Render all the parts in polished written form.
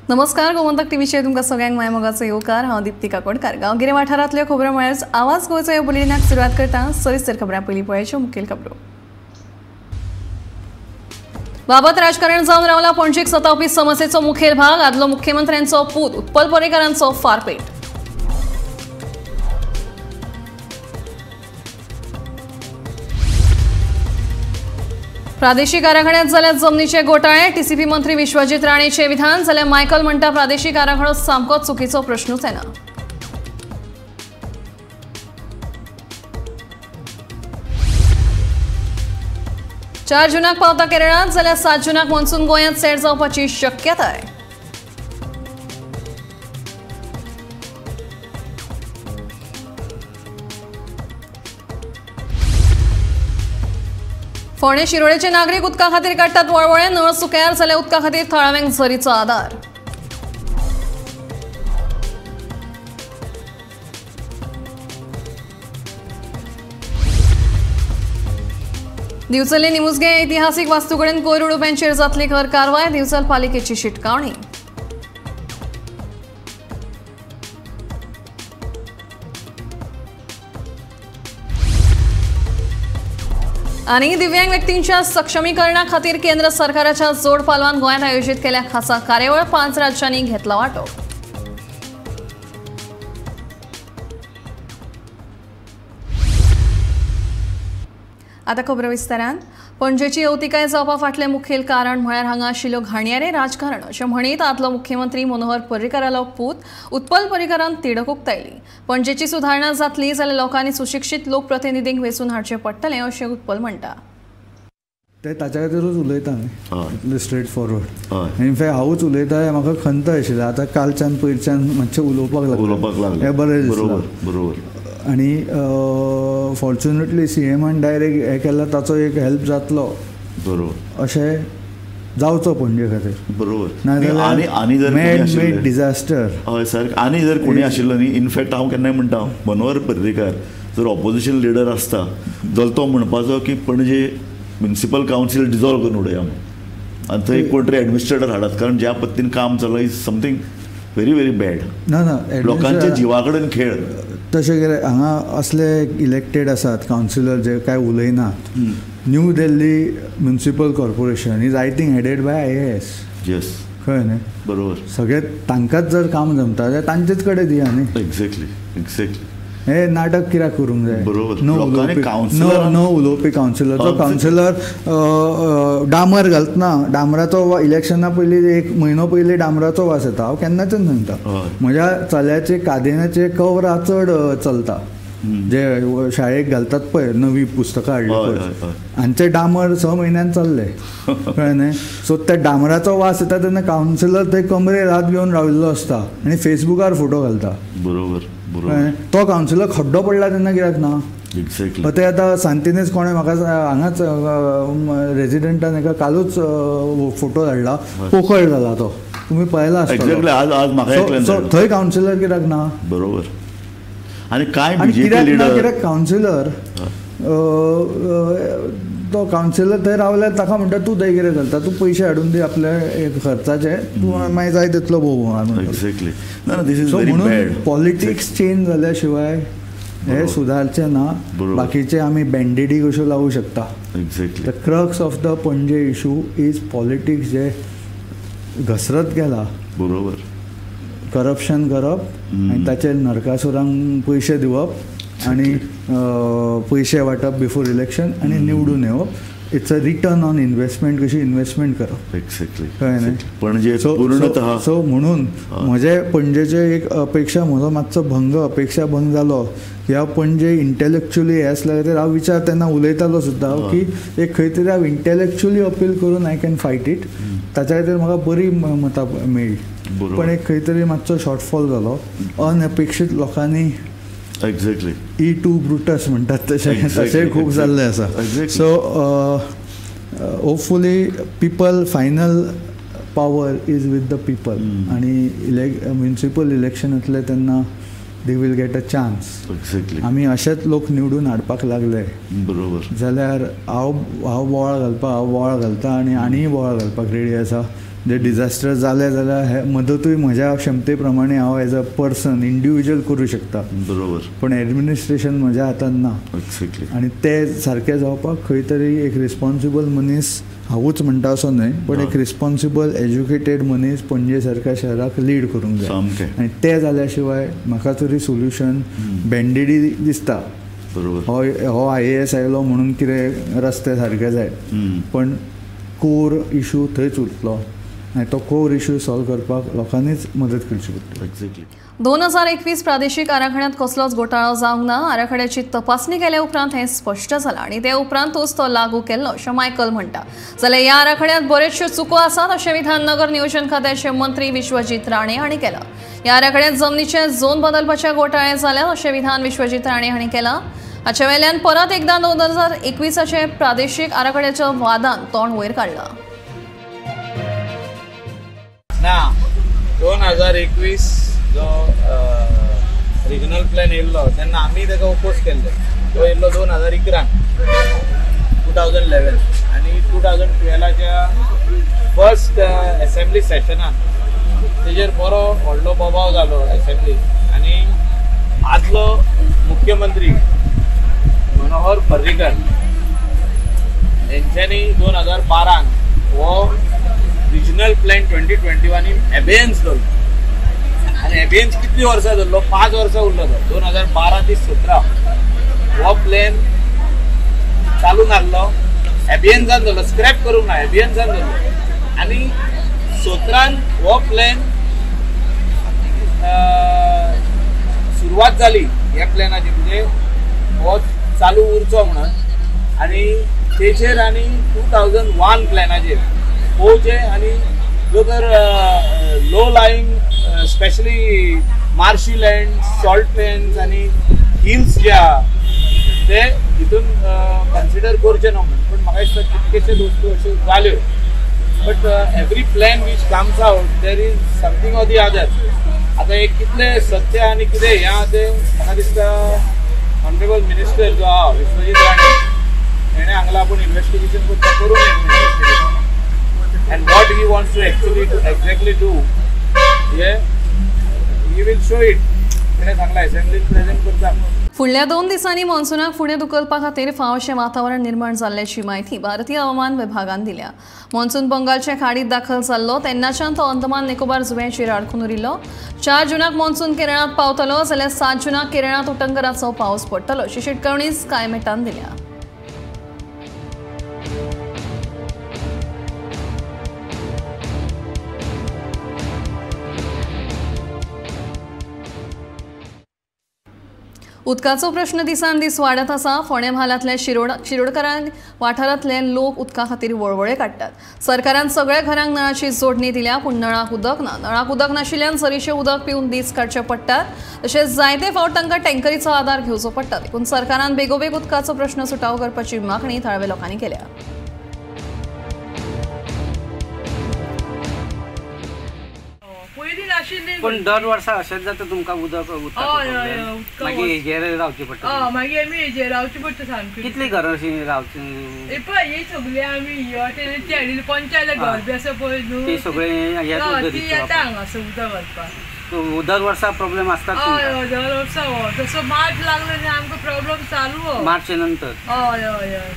नमस्कार, गोमंतक टीव्हीचेर तुमकां सगळ्यांक माय मोगाचो येवकार. हांव दीप्ती काकोडकार. गांवगिरे वाठारांतल्यो खबरो म्हळ्यार आवाज गोंयचो ह्या बुलेटिनाक सुरवात करता. सविस्तर खबरां पयलीं पळयाच्यो मुखेल खबरो. बाबत राजकारण जावन रावला पणजेक सतावपी समस्येचो मुखेल भाग. आदलो मुख्यमंत्र्यांचो पूत उत्पल पर्रीकारांचो फारपेट. प्रादेशिक आराखड्यात जाल्या जमनीचे घोटाळे. टीसीपी मंत्री विश्वजीत राणेचे विधान. जाल्यार मायकल म्हणटा प्रादेशिक आराखडो सामको चुकीचो प्रश्नूच येना. चार जूनाक पावता केरळांत, जाल्यार 7 जूनाक मॉन्सून गोंयांत सेट जावपाची शक्यताय. फोंडें शिरोडेचे नागरीक उदका खातीर काडटात वळवळे. नळ सुक्यार जाल्यार उदका खातीर थळाव्यांक झरीचो आदार. दिवचले निमुजगे इतिहासीक वास्तू कडेन कोयर उडोवप्यांचेर जातली खर कारवाय. दिवचल पालिकेची शिटकावणी. आनी दिव्यांग व्यक्तींच्या सक्षमीकरणा खातीर केंद्र सरकाराच्या जोड पालवान गोंयांत आयोजीत केल्या खासा कार्यावळ. 5 राज्यांनी घेतला वांटो. आता खबरो विस्तारान. पणजेची अवतिकाय जावपा फाटलें मुखेल कारण म्हळ्यार हांगा आशिल्ल्यो घाणयारें राजकारण अशें म्हणीत आदलो मुख्यमंत्री मनोहर पर्रीकारालो पूत उत्पल पर्रीकारान तिडक उक्तायली. पणजेची सुदारणा जातली जाल्यार लोकांनी सुशिक्षीत लोकप्रतिनिधींक वेंचून हाडचें पडटलें अशें उत्पल म्हणटा. ते ताच्या खातीरूच उलयता न्ही, स्ट्रेट फॉरवर्ड. इनफॅक्ट हांवूच उलयता हें म्हाका खंत आशिल्लें. आतां कालच्यान पयरच्यान मातशें उलोवपाक लागलें, हें बरें दिसलां. बरोबर. आनी फॉर्च्युनेटली सीएमान डायरेक्ट हें केलां, ताचो एक हेल्प जातलो. बरोबर. अशें जावचो पणजे खातीर. बरोबर. नाजाल्यार मॅन मेड डिझास्टर. हय सर. आनी जर कोणी आशिल्लो न्ही, इनफॅक्ट हांव केन्नाय म्हणटा, मनोहर पर्रीकार जर ऑपोजिशन लिडर आसता जाल्यार तो म्हणपाचो की पणजे म्युनिसिपल कावन्सील डिजॉल्व करून उडया म्हूण आनी थंय कोण तरी एडमिनिस्ट्रेटर हाडात, कारण ज्या पद्दतीन काम चल्लां is something very very bad. ना ना, लोकांच्या जिवा कडेन खेळ. तशें केल्यार हांगा असले इलेक्टेड आसात कावन्सिलर जे काय उलयनात. New Delhi municipal corporation is I think headed by IAS. Yes. कळ्ळें न्ही? बरोबर. सगळे तांकांच जर काम जमता जाल्यार तांचेच कडेन दिया न्ही. Exactly exactly. हे नाटक कित्याक करूंक जाय? बरोबर. न उलोवपी कावन्सिलर. तो कावन्सिलर डामर घालतना डामराचो इलेक्शना पयलीं एक म्हयनो पयलीं डामराचो वास येता. हांव केन्नाच्यान सांगता, म्हज्या चल्याचे कादेनाचे कवरां चड चलता, जे शाळेक घालतात पळय नवी पुस्तकां हाडली पळय, हांचे डामर 6 म्हयन्यान चल्ले. कळ्ळें न्ही? सो त्या डामराचो वास येता तेन्ना कावन्सिलर थंय कमरेर हात घेवन राविल्लो आसता आनी फेसबुकार फोटो घालता. बरोबर. तो कावन्सिलर खड्डो पडला तेन्ना कित्याक ना? एक्झॅक्टली. ते आतां सांतिनेज कोणें म्हाका हांगाच रेजिडेंटान एका कालूच फोटो धाडला, पोकळ जाला तो, तुमी पळयला आसतलो. थंय कावन्सिलर कित्याक ना? बरोबर. आनी काय कित्याक ना? कित्याक कावन्सिलर तो कावन्सिलर थंय रावल्यार ताका म्हणटा तूं थंय कितें करता, तूं पयशे हाडून दी आपल्या खर्चाचे, तूं मागीर जाय तितलो भोव. एक्झॅक्टली. सो म्हणून पॉलिटिक्स चेंज जाल्या शिवाय हे सुदारचें ना. बाकीचे आमी बँडेडी कश्यो लावूं शकता. Exactly. The crux of the Panaji issue is politics जे घसरत गेला. बरोबर. करप्शन करप आनी ताचेर नरकासुरांक पयशे दिवप आनी पयशे वांटप बिफोर इलेक्शन आनी निवडून येवप. It's a return on investment कशी इन्वेस्टमेंट करप. एक्झॅक्टली. कळ्ळें न्ही? पणजे पूर्णतः. सो म्हणून म्हजे पणजेचे एक अपेक्षा, म्हजो मातसो भंग, अपेक्षा भंग जालो की हांव पणजे इंटलेक्च्युअली हें आसल्या खातीर हांव विचार तेन्ना उलयतालो सुद्दां की एक खंय तरी हांव इंटलेक्च्युअली अपील करून I can fight it. ताच्या खातीर म्हाका बरी मतां मेळ्ळी, पण एक खंय तरी मातसो शॉर्टफॉल जालो. अनअपेक्षीत लोकांनी. एक्झॅक्टली. ई टू ब्रुटस म्हणटात तशें तशें खूब जाल्लें आसा. So hopefully people final power is with the people. आनी म्युनिसिपल इलेक्शनांतले तेन्ना they will get a chance. Exactly. आमी अशेच लोक निवडून हाडपाक लागले. बरोबर. जाल्यार हांव हांव बोवाळ घालपाक, हांव बोवाळ घालता आनी आनी बोवाळ घालपाक रेडी आसा. जे डिझास्टर जालें जाल्यार हे मदतूय म्हज्या क्षमते प्रमाणे हांव एज अ पर्सन इंडिविज्युअल करूं शकता. बरोबर. पण एडमिनिस्ट्रेशन म्हज्या हातान ना. एक्झॅक्टली. आनी ते सारकें जावपाक खंय तरी एक रिस्पॉन्सिबल मनीस, हांवूच म्हणटा असो न्हय, पण एक रिस्पॉन्सिबल एज्युकेटेड मनीस पणजे सारक्या शहराक लीड करूंक जाय. आनी ते जाल्या शिवाय म्हाका तरी सोल्युशन बँडेडी दिसता. बरोबर. हो IAS आयलो म्हणून कितें रस्ते सारके जाय, पण कोर इशू थंयच उरतलो आनी तो कोर इशू सॉल्व करपाक लोकांनीच मदत करची पडटली. एक्झॅक्टली. 2021 प्रादेशीक आराखड्यांत कसलोच घोटाळो जावंक ना. आराखड्याची तपासणी केल्या उपरांत हें स्पश्ट जालां आनी ते उपरांतूच तो लागू केल्लो अशें मायकल म्हणटा. जाल्यार ह्या आराखड्यांत बऱ्योचश्यो चुको आसात अशें विधान नगर नियोजन खात्याचे मंत्री विश्वजीत राणे हांणी केलां. ह्या आराखड्यांत जमनीचे झोन बदलपाचे घोटाळे जाल्यात अशें विधान विश्वजीत राणे हांणी केलां. हाचे वेल्यान परत एकदां 2021 प्रादेशीक आराखड्याच्या वादान तोंड वयर काडलां. ना 2021 जो रिजनल प्लॅन येयल्लो तेन्ना आमी ताका ओपोज केल्ले. तो येयल्लो 2011 2011 आनी 2012च्या फर्स्ट एसेंब्ली सेशनान तेजेर बरो व्हडलो बोबाव जालो एसेंब्ली. आनी आदलो मुख्यमंत्री मनोहर पर्रीकर हेंच्यांनी 2012 हो रिजनल प्लॅन 2021 इन एबेयन्स दवरलो. आनी एबेयन्स कितली वर्सां दवरलो? 5 वर्सां उरलो तो. 2012 ते 17 हो प्लॅन चालू नासलो, एबेयन्सान दवरलो, स्क्रॅप करूंक ना, एबेयन्सान दवरलो. आनी 17 हो प्लॅन सुरवात जाली ह्या प्लॅनाची, म्हणजे हो चालू उरचो म्हणून. आनी तेचेर आनी 2001 प्लॅनाचेर पळोवचें आनी जो तर low lying specially marshy land, salt pans आनी हिल्स जे आहा ते हितून कन्सिडर करचे न्हू म्हणून. पूण म्हाका दिसता कितकेशेच वस्तू अश्यो जाल्यो. But every plan which comes out there is something or the other. आतां एक कितलें सत्य आनी कितें हें आहा तें म्हाका दिसता ऑनरेबल मिनिस्टर जो आहा विश्वजीत राणे हेणें हांगला आपूण इन्वेस्टिगेशन करता, करूं investigation. And what he wants to actually do, exactly do, yeah, he will show it. फुडल्या 2 दिसांनी मॉन्सूनाक फुडें धुकलपा खातीर फाव अशें वातावरण निर्माण जाल्ल्याची म्हायती भारतीय हवामान विभागान दिल्या. मॉन्सून बंगालच्या खाडीत दाखल जाल्लो तेन्नाच्यान तो अंदमान निकोबार जुंव्याचेर आडखून उरिल्लो. 4 जूनाक मॉन्सून केरळांत पावतलो जाल्यार 7 जूनाक केरळांत उटंगराचो पावस पडटलो अशी शिटकावणी स्कायमेटान दिल्या. उदकाचो प्रश्न दिसान दीस वाडत आसा. फोंडें म्हालांतल्या शिरोडकरां वाठारांतले लोक उदका खातीर वळवळे काडटात. सरकारान सगळ्या घरांक नळाची जोडणी दिल्या पूण नळाक उदक ना. नळाक उदक नाशिल्ल्यान सरीशें उदक पिवन दीस काडचे पडटात. तशेंच जायते फावट तांकां टँकरीचो आदार घेवचो पडटा. देखून सरकारान बेगोबेग उदकाचो प्रश्न सुटावो करपाची मागणी थळाव्या लोकांनी केल्या. पण दर वर्सा अशेंच जाता तुमकां उदक मागीर हेजेर रावचें पडटा. मागीर आमी हेजेर रावचें पडटा सामकें. कितलीं घरां अशीं रावचीं? पळय ही सगळीं आमी पंचायत घर बी आसा पळय न्हू, ती सगळीं येता हांगासर उदक घालपाक. दर वर्सा प्रॉब्लेम आसता? हय हय, दर वर्सा. हो जसो मार्च लागलो न्ही आमकां प्रॉब्लेम चालू. हो मार्चे नंतर? हय हय हय,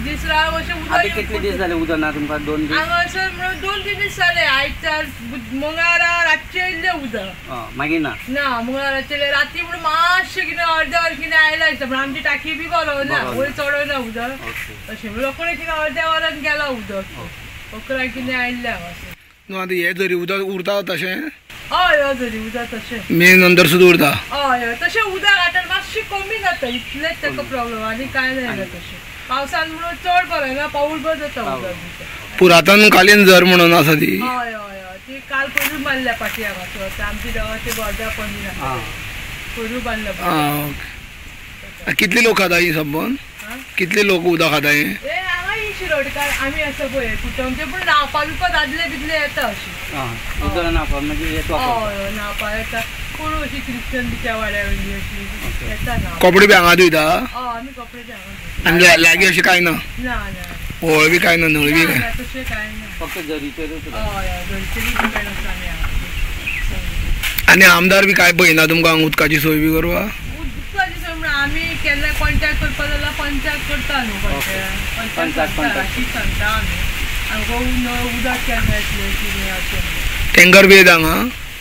दीस रात अशें उदक. कितले दीस जाले उदक ना तुमकां? 2 दीस हांगासर म्हणून 2-3 दीस जाले. आयज मंगळारा रातचें येयल्लें उदक. मागीर ना? ना, मंगळाराचें येयलें राती म्हणून मातशें कितें अर्द्या वर कितें आयलां दिसता, पूण आमची टाकी बी बरोवना, वयर चडोवना उदक अशें. म्हणून रोखडें कितें अर्द्या वरान गेलां उदक, 11 कितें आयिल्लें हांगासर. न्हू आतां हें जरी उदक उरता तशें? हय हय, जरी उदक तशें मेन नंतर सुद्दां उरता. हय हय, तशें उदक आतां मातशें कमी जाता, इतलेंच ताका प्रॉब्लेम आनी कांय जायना. तशें पावसान म्हणून चड बरें ना, पावस बरो जाता उदक. पुरातन कालीन झर म्हणून आसा ती? हय हय हय, ती काल पयरूच बांदल्या पाटी हांगासर. आमची देवाचे बोर्डा पणजी पयरूच बांदल्या. आं, कितले लोक खाता ही सबंद? कितले लोक उदक खाता हे? हांगा ही शिरोडकार आमी आसा पळय कुटुंबचे, पूण न्हांवपा बिवपा दादले बिदले येता अशी. उदक न्हांवपा? हय हय, न्हांवपा येता. कोण अशी क्रिश्चन बिच्या वाड्या वयली अशी येता. कपडे बी हांगा धुयता? हय, आमी कपडे बी हांगा धुयता. आनी लागीं अशें कांय ना? ना ना. होळ बी काय ना, नळ बी काय तशें कांय ना, फक्त जरीचेरूच. हय हय, जरीचेरूच डिपेंड आसा आमी. आनी आमदार बी काय पळयना तुमकां उदकाची सोय बी करपाक? उदकाची सोय म्हणून आमी केन्ना कॉन्टेक्ट करपा जाल्यार पंचायत करता न्हू, पंचायत सांगता आमी आमकां उदक केन्ना येतलें कितें अशें. टेंकर बी येता हांगा?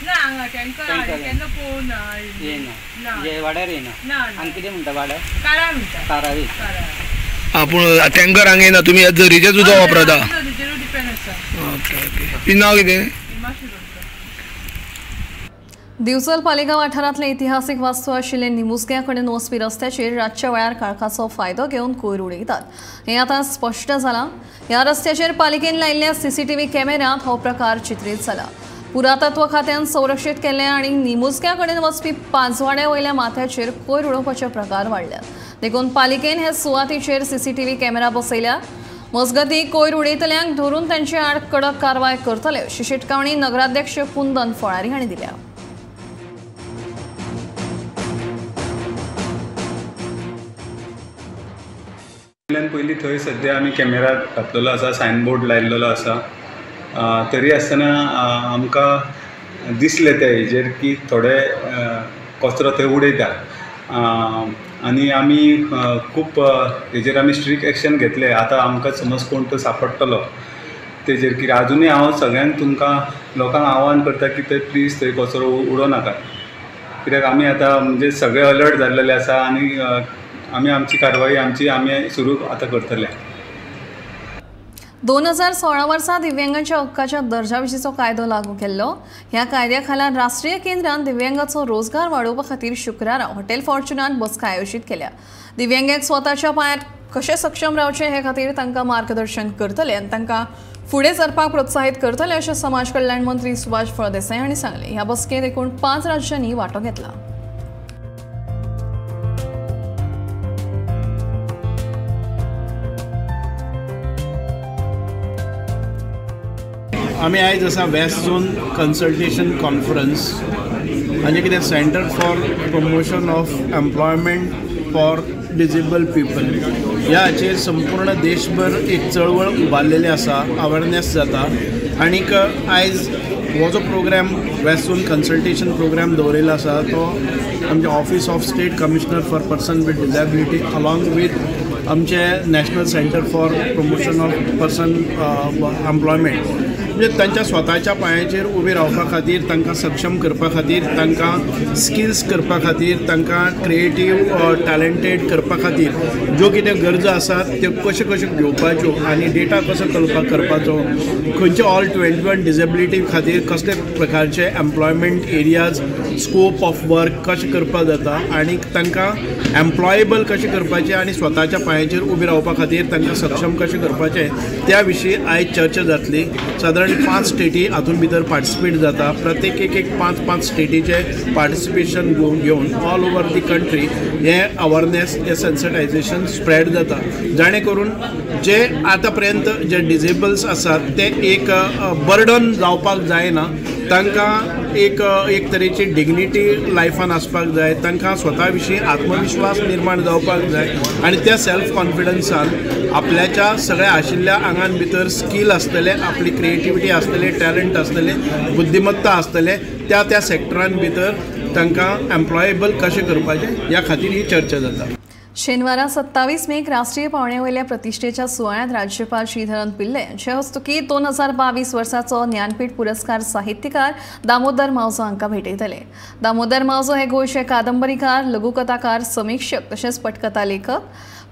ना, हांगा टेंकर केन्ना पळोवना. येना वाड्यार येना. आनी कितें म्हणटा वाड्यार? कारा म्हणटा. कारावी. पूण टेंकर हांगा येना, तुमी जरीचेच उदक वापरता? जरीचेरूच डिपेंड आसा. Okay okay. तुजें नांव कितें? दिवचल पालिका वाठारांतले इतिहासीक वास्तू आशिल्ले निमुसग्या कडेन वचपी रस्त्याचेर रातच्या वेळार काळखाचो फायदो घेवन कोयर उडयतात हें आतां स्पश्ट जालां. ह्या रस्त्याचेर पालिकेन लायिल्ल्या सीसीटीव्ही कॅमेऱ्यांत हो प्रकार चित्रीत जाला. पुरातत्व खात्यान संरक्षीत केल्ले आनी निमुसग्या कडेन वचपी पांचवाड्या वयल्या माथ्याचेर कोयर उडोवपाचे प्रकार वाडल्यात. देखून पालिकेन हे सुवातेचेर सीसीटीव्ही कॅमेरा बसयल्या. मजगतीं कोयर उडयतल्यांक धरून तांचे आड कडक कारवाय करतले अशी शिटकावणी नगराध्यक्ष कुंदन फळारी हांणी दिल्या. पयलीं थंय सद्या आमी कॅमेरा घातलेलो आसा, सायनबोर्ड लायिल्लो आसा. तरी आसतना आमकां दिसलें त्या हेजेर की थोडे कचरो थंय उडयता आनी आमी खूब हेजेर आमी स्ट्रिक्ट एक्शन घेतले. आतां आमकां समज कोण तो सापडटलो तेजेर की आजुनूय हांव सगळ्यांक तुमकां लोकांक आव्हान करता की थंय प्लीज थंय कचरो उडोवं नाकात, कित्याक आमी आतां म्हणजे सगळे अलर्ट जाल्लेले आसा आनी आमी आमची कारवाई आमची आमी सुरू आतां करतले. 2016 वर्सा दिव्यांगांच्या हक्काच्या दर्जा विशींचो कायदो लागू केल्लो. ह्या कायद्या खाला राष्ट्रीय केंद्रान दिव्यांगाचो रोजगार वाडोवपा खातीर शुक्रारा हॉटेल फॉर्च्युनान बसका आयोजीत केल्या. दिव्यांगांक स्वताच्या पांयार कशें सक्षम रावचें हे खातीर तांकां मार्गदर्शन करतले आनी तांकां फुडें सरपाक प्रोत्साहीत करतले अशें समाज कल्याण मंत्री सुभाष फळदेसाय हांणी सांगलें. ह्या बसकेंत एकूण 5 राज्यांनी वांटो घेतला. आमी आयज आसा वेस्ट झोन कन्सल्टेशन कॉन्फरन्स म्हणजे कितें centre for promotion of employment for disable people ह्या हाचेर संपूर्ण देशभर एक चळवळ उबारलेली आसा, अवेरनेस जाता. आनीक आयज हो जो programme west zone consultation programme दवरिल्लो आसा तो आमच्या office of state commissioner for person with disability along with आमचे national centre for promotion of person employment म्हणजे तांच्या स्वताच्या पांयाचेर उबे रावपा खातीर, तांकां सक्षम करपा खातीर, तांकां स्किल्स करपा खातीर, तांकां क्रिएटीव टॅलंटेड करपा खातीर ज्यो कितें गरजो आसात त्यो कश्यो कश्यो घेवपाच्यो आनी डेटा कसो करपाचो, खंयचे ऑल 21 डिसेबिलिटी खातीर कसले प्रकारचे employment areas scope of work कशें करपाक जाता आनी तांकां एम्प्लॉयेबल कशें करपाचें आनी स्वताच्या पांयाचेर उबे रावपा खातीर तांकां सक्षम कशें करपाचें त्या विशीं आयज चर्चा जातली. सादारण 5 स्टेटी हातूंत भितर पार्टिसिपेट जाता. प्रत्येक एक एक 5-5 स्टेटीचे पार्टिसिपेशन घेवन ऑल ओवर the country हें अवेरनेस हें सेन्सिटायझेशन स्प्रेड जाता, जाणे करून जे आतां पर्यंत जे डिसेबल्स आसात ते एक बर्डन जावपाक जायना, तांकां एक एक तरेची डिग्निटी लायफान आसपाक जाय, तांकां स्वता विशीं आत्मविश्वास निर्माण जावपाक जाय आनी त्या सेल्फ कॉन्फिडन्सान आपल्याच्या सगळ्या आशिल्ल्या आंगान भितर स्कील आसतले, आपली क्रिएटिविटी आसतली, टॅलंट आसतले, बुद्धिमत्ता आसतले, त्या त्या सेक्टरान भितर तांकां एम्प्लॉयेबल कशें करपाचें ह्या खातीर ही चर्चा जाता. शेनवारा 27 मेक राष्ट्रीय पावंड्या वयल्या प्रतिष्ठेच्या सुवाळ्यांत राज्यपाल श्रीधरन पिल्ले हांचे हस्तुकीं 2022 वर्साचो ज्ञानपीठ पुरस्कार साहित्यकार दामोदर मावजो हांकां भेटयतले. दामोदर मावजो हे गोंयचे कादंबरीकार, लघुकथाकार, समिक्षक तशेंच पटकथा लेखक.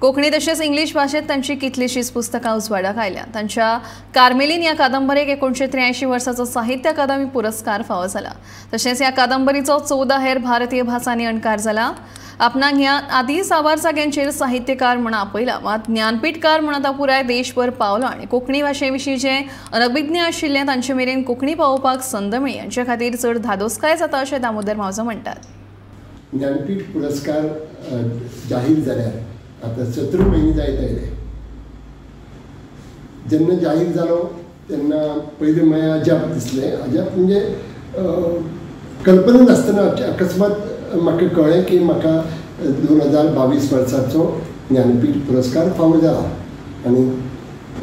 कोंकणी तशेंच इंग्लीश भाशेंत तांची कितलीशींच पुस्तकां उजवाडाक आयल्या. तांच्या कार्मेलीन ह्या कादंबरेक 1983 वर्साचो साहित्य अकादमी पुरस्कार फावो जाला. तशेंच ह्या कादंबरीचो 14 हेर भारतीय भासांनी अणकार जाला. आपणाक ह्या आदीं साबार जाग्यांचेर साहित्यकार म्हूण आपयला, मात ज्ञानपीठकार म्हूण आतां पुराय देशभर पावलो आनी कोंकणी भाशे विशीं जे अनभिज्ञ आशिल्ले तांचे मेरेन कोंकणी पावोवपाक संद मेळ्ळी हांचे खातीर चड धादोसकाय जाता अशें दामोदर मावजो म्हणटात. ज्ञानपीठ पुरस्कार जाहीर जाल्यार आतां 17 म्हयने जायत आयले. जेन्ना जाहीर जालो तेन्ना पयलीं म्हळ्यार अजाप दिसलें. अजाप म्हणजे कल्पना नासतना अकस्मात म्हाका कळ्ळें की म्हाका 2022 वर्साचो ज्ञानपीठ पुरस्कार फावो जाला आनी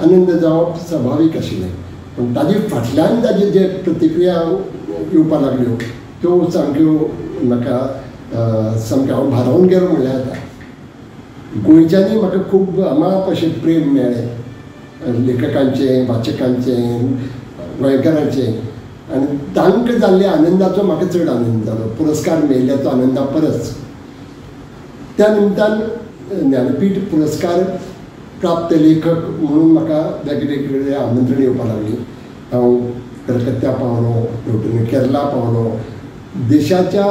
आनंद जावप स्वाभावीक आशिल्लें. पूण ताजे फाटल्यान ताजे जे प्रतिक्रिया येवपाक लागल्यो त्यो सामक्यो म्हाका सामकें हांव भारावन गेलो म्हणल्यार जाता. गोंयच्यांनी म्हाका खूब अमाप अशें प्रेम मेळ्ळें, लेखकांचें, वाचकांचें, गोंयकारांचें, आनी तांकां जाल्ल्या आनंदाचो म्हाका चड आनंद जालो पुरस्कार मेळिल्ल्याचो आनंदा परस. त्या निमतान ज्ञानपीठ पुरस्कार प्राप्त लेखक म्हणून म्हाका वेगवेगळे आमंत्रण येवपाक लागलीं. हांव कलकत्ता पावलो, हेवटेन केरला पावलो, देशाच्या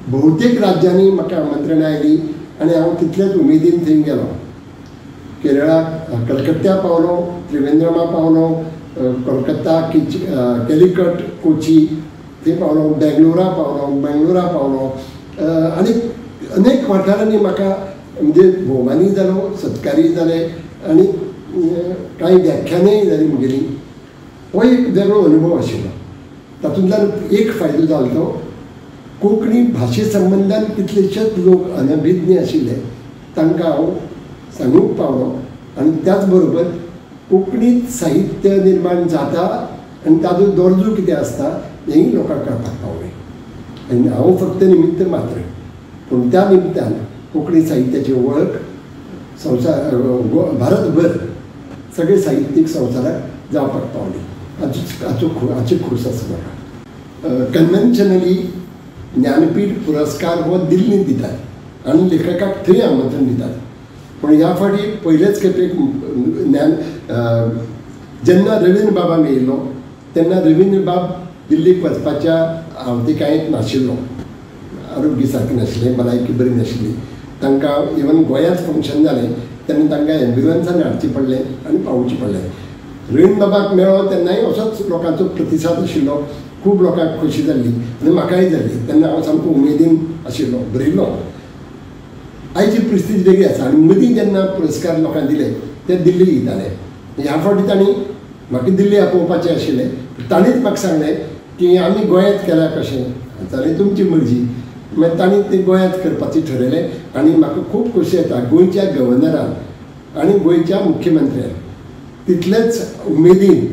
बहुतेक राज्यांनी म्हाका आमंत्रणां आयलीं आनी हांव तितलेच उमेदीन थंय गेलो. केरळाक कलकत्त्या पावलो, त्रिवेंद्रमा पावलो, कोलकत्ता, कॅलिकट, कोची थंय पावलो, बेंगलोरा पावलो, मंगलोरा पावलो आनी अनेक वाठारांनी म्हाका म्हणजे भोवमानूय जालो, सत्कारय जाले आनी कांय व्याख्यानय जालीं म्हगेलीं. हो एक वेगळो अनुभव आशिल्लो. तातूंतल्यान एक फायदो जालो तो कोंकणी भाशे संबंदान कितलेशेच लोक अनभिज्ञ आशिल्ले तांकां हांव सांगूंक पावलो आनी त्याच बरोबर कोंकणींत साहित्य निर्माण जाता आनी ताजो दर्जो कितें आसता हेंय लोकांक कळपाक पावलें. आनी हांव फक्त निमित्त मात्र, पूण त्या निमतान कोंकणी साहित्याची वळख संवसार भारतभर सगळे साहित्यीक संवसाराक जावपाक पावली. हाची खोस आसा म्हाका. कन्वेन्शनली ज्ञानपीठ पुरस्कार हो दिल्लींत दितात आनी लेखकाक थंय आमंत्रण दितात, पूण ह्या फावटी पयलेच खेपेक ज्ञान जेन्ना रवीन्द्र बाबा मेळिल्लो तेन्ना रवीन्द्र बाब दिल्लीक वचपाच्या आवतिकायेंत नाशिल्लो, आरोग्य सारकें नाशिल्लें, भलायकी बरी नाशिल्ली. तांकां इवन गोंयांत फंक्शन जालें तेन्ना तांकां एम्ब्युलन्सान हाडचें पडलें आनी पावोवचें पडलें. रवीन्द्र बाबाक मेळ्ळो तेन्नाय असोच लोकांचो प्रतिसाद आशिल्लो, खूब लोकांक खोशी जाल्ली आनी म्हाकाय जाल्ली. तेन्ना हांव सामको उमेदीन आशिल्लो, भरिल्लो. आयची परिस्थिती वेगळी आसा आनी मदीं जेन्ना पुरस्कार लोकांक दिले ते दिल्ली दिताले. ह्या फावटी तांणी म्हाका दिल्ली आपोवपाचें आशिल्लें, तांणीच म्हाका सांगलें की आमी गोंयांत केल्या कशें जालें तुमची मर्जी. मागीर तांणी तें गोंयांत करपाचें ठरयलें आनी म्हाका खूब खोशी येता गोंयच्या गव्हर्नरान आनी गोंयच्या मुख्यमंत्र्यान तितलेच उमेदीन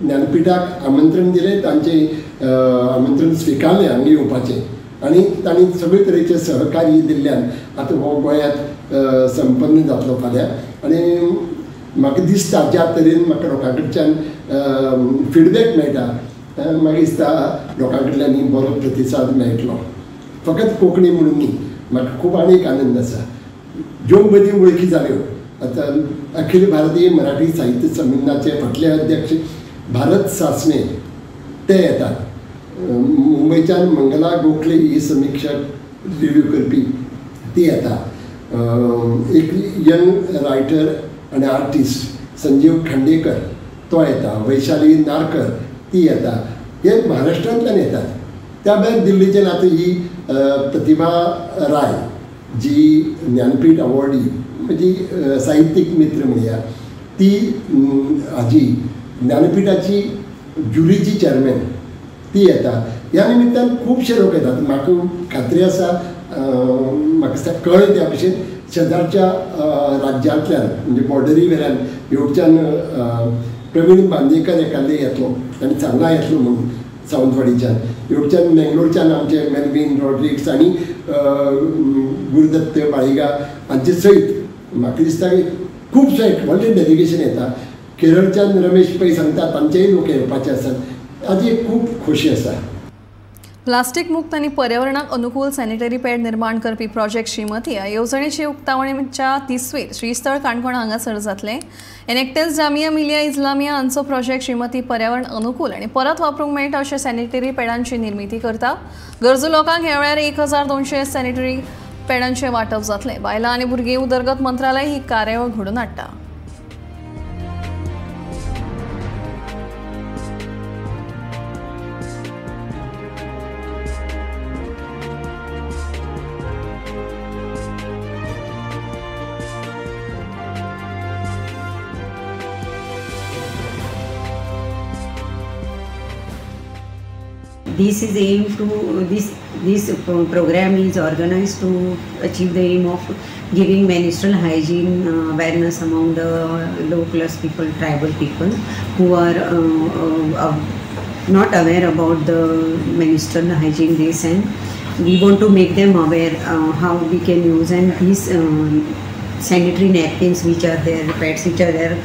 ज्ञानपीठाक आमंत्रण दिलें, तांचें आमंत्रण स्विकारलें हांगा येवपाचें आनी तांणी सगळे तरेचे सहकार्य दिल्ल्यान आतां हो गोंयांत संपन्न जातलो फाल्यां. आनी म्हाका दिसता ज्या तरेन म्हाका लोकां कडच्यान फिडबॅक मेळटा, म्हाका दिसता लोकां कडल्यान बरो प्रतिसाद मेळटलो. फकत कोंकणी म्हणून न्ही, म्हाका खूब आनी एक आनंद आसा. ज्यो मदीं वळखी जाल्यो आतां अखिल भारतीय मराठी साहित्य संमेलनाचे फाटले अध्यक्ष भारत सासणे ते येतात, मुंबयच्यान मंगला गोखले ही समिक्षक रिव्यू करपी ती येता, एक यंग रायटर आनी आर्टिस्ट संजीव खांडेकर तो येता, वैशाली नारकर ती येता, हे महाराष्ट्रांतल्यान येतात. त्या भायर दिल्लीच्यान आतां ही प्रतिभा राय जी ज्ञानपीठ अवॉर्डी म्हणजे साहित्यीक मित्र म्हणया, ती हाजी ज्ञानपीठाची ज्युरीची चॅरमॅन ती येता. ह्या निमित्तान खुबशे लोक येतात. म्हाका खात्री आसा, म्हाका दिसता कळ्ळें त्या भशेन शेजारच्या राज्यांतल्यान म्हणजे बॉर्डरी वेल्यान हेवटेच्यान प्रवीण बांदेकर एकादे येतलो, तांणी सांगलां येतलो म्हणून सावंतवाडीच्यान, हेवटेच्यान मेंगलोरच्यान आमचे मेलवीन रॉड्रिक्स आनी गुरुदत्त बाळिगा हांचे सयत म्हाका दिसता की खुबशें एक व्हडलें डेलिगेशन येता. केरळच्यान रमेश पै सांगता तांचेय लोक येवपाचे आसात. हाजी खूब खोशी आसा. प्लास्टीक मुक्त आनी पर्यावरणाक अनुकूल सॅनिटरी पॅड निर्माण करपी प्रोजेक्ट श्रीमती ह्या येवजणेची उक्तावणीच्या तिसवेर श्रीस्थळ काणकोण हांगासर जातलें. एनेक्टस जामिया मिलिया इस्लामिया हांचो प्रोजेक्ट श्रीमती पर्यावरण अनुकूल आनी परत वापरूंक मेळटा अशे सॅनिटरी पॅडांची निर्मिती करता. गरजू लोकांक ह्या वेळार 1200 सॅनिटरी पॅडांचें वांटप जातलें. बायलां आनी भुरगीं उदरगत मंत्रालय ही कार्यावळ घडोवन हाडटा. This is aimed to this This program is organized to achieve the aim of giving menstrual hygiene awareness among the low class people, tribal people who are not aware about the menstrual hygiene days, and we want to make them aware how we can use, and these sanitary napkins which are there, pads which are there,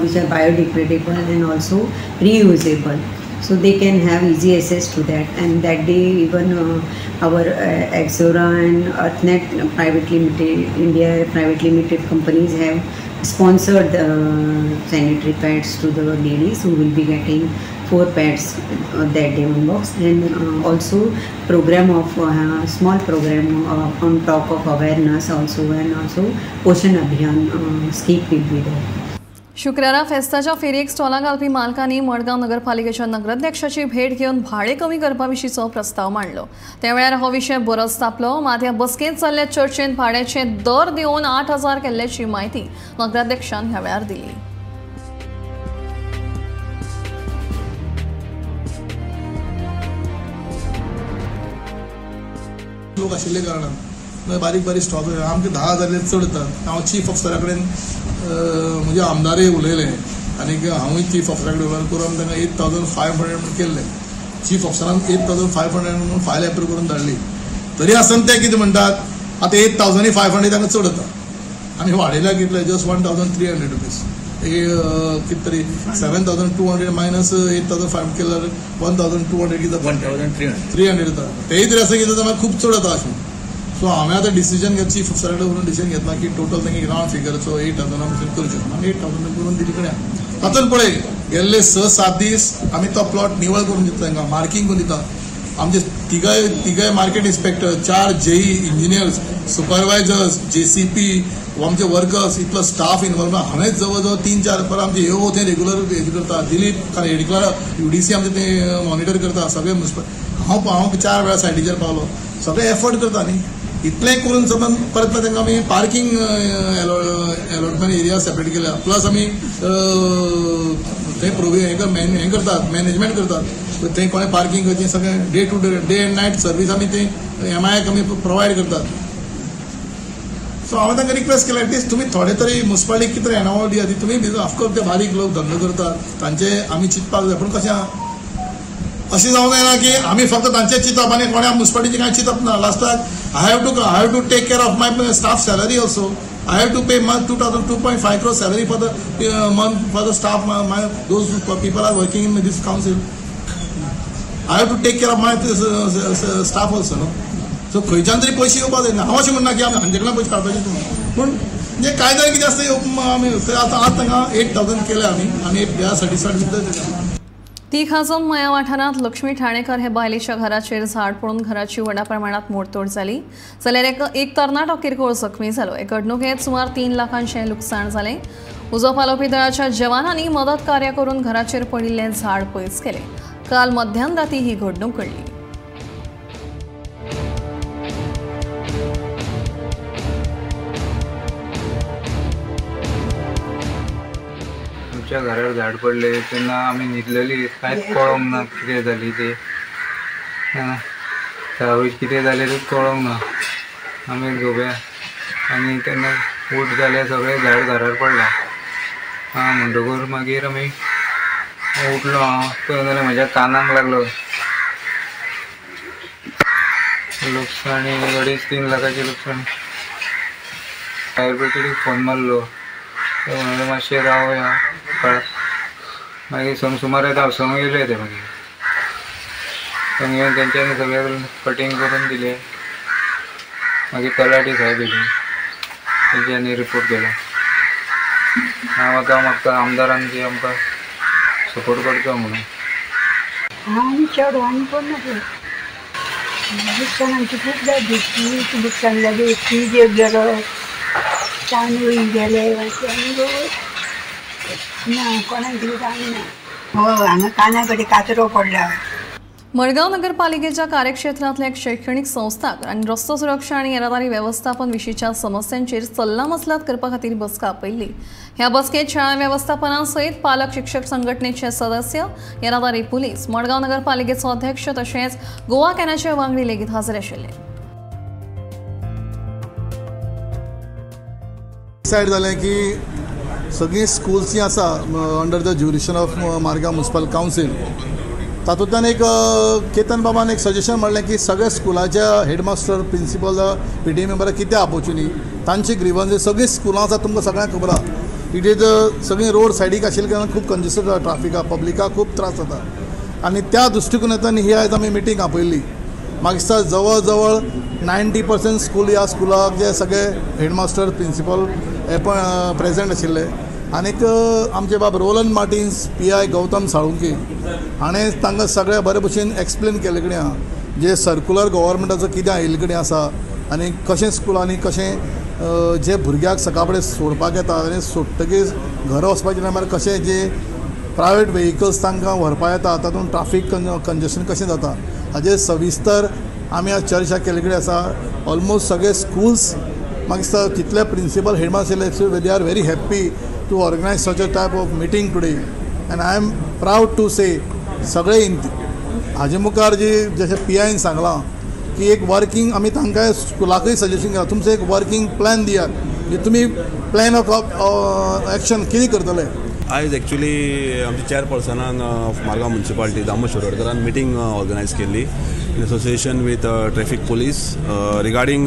which are biodegradable and also reusable, so they can have easy access to that. And that day even our Axora and Earthnet Private Limited, India Private Limited companies have sponsored the sanitary pads to the ladies who will be getting 4 pads that day one box, and also program of small program on top of awareness also, and also Poshan Abhiyan scheme will be there. शुक्रारा फेस्ताच्या फेरयेक स्टॉलां घालपी मालकांनी मडगांव नगरपालिकेच्या नगराध्यक्षाची भेट घेवन भाडें कमी करपा विशींचो प्रस्ताव मांडलो. त्या वेळार हो विशय बरोच तापलो. मात ह्या बसकेंत चल्ल्या चर्चेंत भाड्याचे दर देवन 8,000 केल्ल्याची म्हायती नगराध्यक्षान ह्या वेळार दिली. लोक आशिल्ले कारणान बारीक बारीक स्टॉल आमकां 10,000 चड येतात. हांव चीफ ऑफिसरा कडेन म्हणजे आमदारय उलयले आनी हांवूय चीफ ऑफिसरा कडेन उलयलें करून आमी तांकां 8,500 म्हणून केल्लें. चीफ ऑफिसरान 8,500 म्हणून फायल एप्रूव करून धाडली. तरी आसतना ते कितें म्हणटात, आतां 8,500 तांकां चड येता. आमी वाडयल्या कितले, जस्ट 1,300 रुपीज, कितें तरी 7,200 मायनस 8,500 केल्यार 1,200 कितें 1,300 येता. तेय तरी आसा कितें जाल्यार खूब चड येता अशें. सो हांवें आतां डिसिजन घेतला, चीफ ऑफिसरा कडेन उलोवन डिसिजन घेतला की टोटल तांकां रावंड फिगरचो 8,000 मेरेन करचो. आमी 8,000 करून दिली कडेन. तातूंत पळय गेल्ले 6-7 दीस आमी तो प्लॉट निवळ करून दिता, तांकां मार्कींग करून दिता. आमचे तिगाय market inspector, 4 JE engineers, supervisors, JCP, आमचे वर्कर्स, इतलो स्टाफ इनवॉल्व. हांवेंच जवळ जवळ 3-4 पर आमचे येवो थंय रेगुलर हें करता. दिलीप कारण हेड क्लर्क UDC आमचे ते मॉनिटर करता सगळे म्युनिसिपल. हांव 4 वेळा सायटीचेर पावलो, सगळे एफर्ट करता न्ही. इतलें करून समज परत तांकां आमी पार्किंग एलॉटमेंट एरिया सेपरेट केल्या, प्लस आमी थंय हें करतात, मॅनेजमेंट करतात. थंय कोणें पार्किंग करचें सगळें day to day, day and night service आमी थंय MI आमी प्रोवायड करतात. सो हांवें तांकां रिक्वेस्ट केला एटलिस्ट तुमी थोडे तरी मुन्सिपालिटीक कितें येणावळ दिया. ती तुमी ऑफकोर्स ते बारीक लोक धंदो करतात, तांचे आमी चिंतपाक जाय. पूण कशें अशें जावंक जायना की आमी फक्त तांचें चिंतप आनी कोणा मुन्सिपालिटीचें कांय चिंतप ना. लास्टाक I have to take care of my staff salary also. I have to pay month 2.5 crore salary for the month for the staff, my those people are working in this council. I have to take care of my staff also न्हू. So खंयच्यान तरी पयशे येवपाक जाय. हांव अशें म्हणना की आमी हांचे कडल्यान पयशे काडपाचे पूण जे कायद्यान कितें आसता आमी आतां आज तांकां 8,000 केले आमी आनी they are satisfied with the. Tigh Azam मया वाठारांत लक्ष्मी ठाणेकर हे बायलेच्या घराचेर झाड पडून घराची व्हडा प्रमाणात मोडतोड जाली. जाल्यार एक तरणाटो किरकोळ जखमी जालो. हे घडणुकेंत सुमार 3 लाखांचें लुकसाण जालें. उजो पालोवपी दळाच्या जवानांनी मदत कार्य करून घराचेर पडिल्लें झाड पयस केलें. काल मध्यान राती ही घडणूक घडली. आमच्या घरार झाड पडले तेन्ना आमी न्हिदलेली, कांयच कळोंक ना कितें जाली ते, सावळी कितें जालें तें कळोंक ना. आमी झोप्या आनी तेन्ना उठ जाल्यार सगळें झाड घरार पडलां. आं म्हणटकूर मागीर आमी उठलो. हांव पळय जाल्यार म्हज्या कानाक लागलो. लुकसाणी 2.5-3 लाखाची लुकसाणी. फायर ब्रिगेडीक फोन मारलो, ते म्हणलें मातशें रावया कळ. मागीर सुमार येता संग येयले ते, मागीर संग येवन तेंच्यांनी सगळें कटींग करून दिलें. मागीर तलाठी साहेब येयले, तेंच्यांनी रिपोर्ट केलो. हांव आतां म्हाका आमदारान की आमकां सपोर्ट करचो म्हणून. आनी चेडो आनी कोण ना. लुकसाण आमची खूब जाली, लुकसाण जाली. फ्रीज एक गेलो, तांदूळ गेले, ना कोणाक कितें कांय ना. हय, हांगा काना कडेन कातरो पडला. मडगांव नगरपालिकेच्या कार्यक्षेत्रांतल्या एक शैक्षणिक संस्थाक आनी रस्तो सुरक्षा आनी येरादारी वेवस्थापन विशींच्या समस्यांचेर सल्लामसलत करपा खातीर बसका आपयल्ली. ह्या बसकेत शाळा वेवस्थापना सयत पालक शिक्षक संघटनेचे सदस्य, येरादारी पुलीस, मडगांव नगरपालिकेचो अध्यक्ष तशेंच गोवा कॅनाचे वांगडी लेगीत हजर आशिल्ले. डिसायड जालें की सगळीं स्कुल्स जीं आसा under the jurisdiction of Margao municipal council, तातूंतल्यान एक केतन बाबान एक सजेशन म्हणलें की सगळ्या स्कुलाच्या हेडमास्टर, प्रिंसिपल, पीटीए मेंबराक कित्याक आपोवचें न्ही, तांची ग्रिवन्स सगळीं स्कुलां आसा तुमकां सगळ्यांक खबर आसा. It is सगळीं रोड सायडीक आशिल्ल्या कारणान खूब कंजेस्टेड ट्राफिकाक, पब्लिकाक खूब त्रास जाता आनी त्या दृश्टिकोनांतल्यान ही आयज आमी मिटींग आपयल्ली. म्हाका दिसता जवळ जवळ 90% स्कूल ह्या स्कुलाक जे सगळे हेडमास्टर, प्रिंसिपल हे पण प्रेजेंट आशिल्ले. आनीक आमचे बाब Rolan Martins, PI Gautam Salunkhe हाणें तांकां सगळें बरे भशेन एक्सप्लेन केल्ले कडेन आहा जे सर्कुलर गव्हर्मेंटाचो कितें आयिल्ले कडेन आसा आनी कशें स्कुलांनी कशें जे भुरग्याक सकाळ फुडें सोडपाक येता आनी सोडटकीच घरा वचपाचे टायमार कशें जे प्रायवेट वेहिकल्स तांकां व्हरपाक येता तातूंत ट्राफीक कंजेशन कशें जाता हाजेर सविस्तर आमी आज चर्चा केल्ले कडेन आसा. ऑलमोस्ट सगळे स्कुल्स म्हाका दिसता तितले principal, headmaster they are very happy to organize such a type of meeting today and I am proud to say सगळे हाजे मुखार जी जशें PIन सांगलां की एक वर्किंग आमी तांकां स्कुलाकूय सजेशन केलां, तुमचो एक वर्किंग प्लॅन दियात म्हणजे तुमी प्लॅन ऑफ एक्शन कितें करतले. आयज एक्चुली आमच्या चेअरपर्सनान ऑफ मारगांव म्युनिसिपालिटी दामो शिरोडकरान मिटींग ऑर्गनायज केल्ली in association with traffic police regarding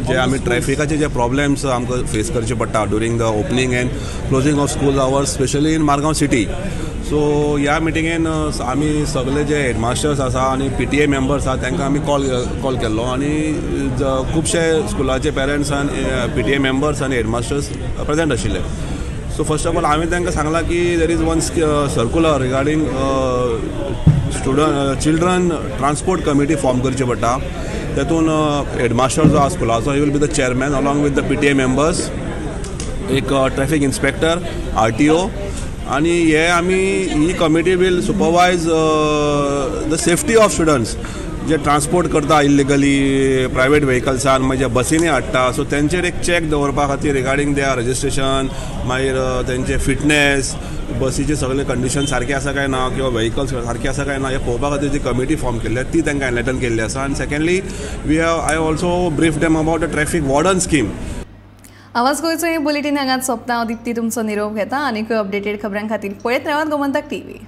जे आमी ट्रॅफिकाचे जे प्रॉब्लेम्स आमकां फेस करचे पडटा during the opening and closing of school hours, specially in Margao city. So ह्या मिटिंगेन आमी सगळे जे हेडमास्टर्स आसा आनी PTA members आसा तांकां आमी कॉल केल्लो आनी खुबशे स्कुलाचे पेरंट्स आनी PTA members आनी हेडमास्टर्स प्रेजेंट आशिल्ले. सो फर्स्ट ऑफ ऑल हांवें तांकां सांगलां की there is one circular regarding student children transport committee form करची पडटा. तातूंत हेडमास्टर जो आसा स्कुलाचो he will be the chairman along with the PTA members, एक ट्रॅफिक इन्स्पेक्टर, RTO आनी हे आमी ही committee will supervise the safety of students J transport करता इल्लिगली प्रायवेट व्हेकल्सान, मागीर बसींनी हाडटा, सो तेंचेर एक चॅक दवरपा खातीर रिगार्डींग there registration, मागीर तेंचे फिटनेस, बसीचे सगळे कंडिशन सारके आसा काय ना किंवा व्हेकल्स सारके आसा काय ना हे पळोवपा खातीर जी कमिटी फॉर्म केल्ली आसा ती तांकां एनलायटन केल्ली आसा. आनी secondly we have I also brief them about the traffic warden scheme. आवाज गोंयचो हे बुलेटीन हांगाच सोंपता. हांव दीप्ती तुमचो निरोप घेता. आनीकूय अपडेटेड खबरां खातीर पळयत रावात गोमंतक टीव्ही.